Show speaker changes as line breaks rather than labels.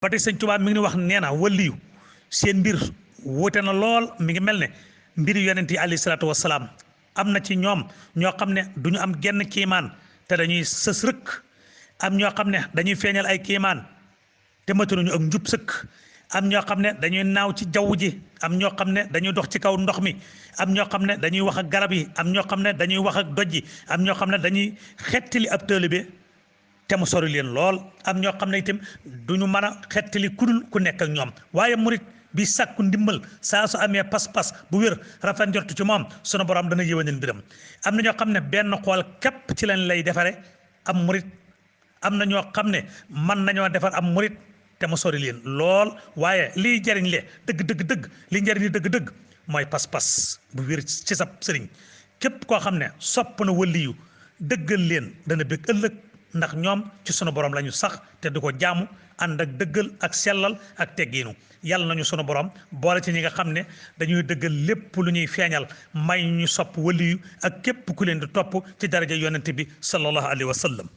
ba tey sëñ Tuubaa mi ngi wax nee na waliyu seen mbir wuute na lool mi ngi mel ne mbiri yonent yi alayhi salaatu wasalaam am na ci ñoom ñoo xam ne du ñu am genn kiimaan te dañuy sës rëkk am ñoo xam ne dañuy feeñal ay kiimaan te mataluñu ak njub sëkk am ñoo xam ne dañuy naaw ci jaww ji am ñoo xam ne dañuy dox ci kaw ndox mi am ñoo xam ne dañuy wax ak garab yi am ñoo xam ne dañuy wax ak doj yi am ñoo xam ne dañuy xettali ab taalibe te mu sori leen lool am ñoo xam ne itam duñu mën a xettali kudul ku nekk ak ñoom waaye murit bi sàkku ndimbal saa su amee pas-pas bu wér rafet njortu ci moom sunu borom dana yéwénal mbiram am na ñoo xam ne benn xool képp ci lañ lay defare am murit am na ñoo xam ne mën nañoo defar am murit te mu sori leen lool waaye liy jariñ le dëgg li njariñ li dëgg mooy pas-pas bu wér ci sa sëriñ képp koo xam ne sopp na waliyu dëggal leen dana bëgg ëllëg ndax ñoom ci sunu borom la ñu sax te du ko jaamu ànd ak dëggal ak sellal ak teggiinu yàlla nañu sunu borom boole ci ñi nga xam ne dañuy dëggal lépp lu ñuy feeñal may ñu sopp waliyu ak képp ku leen di topp ci daraja yonent bi sallallahu alayhi wa sallam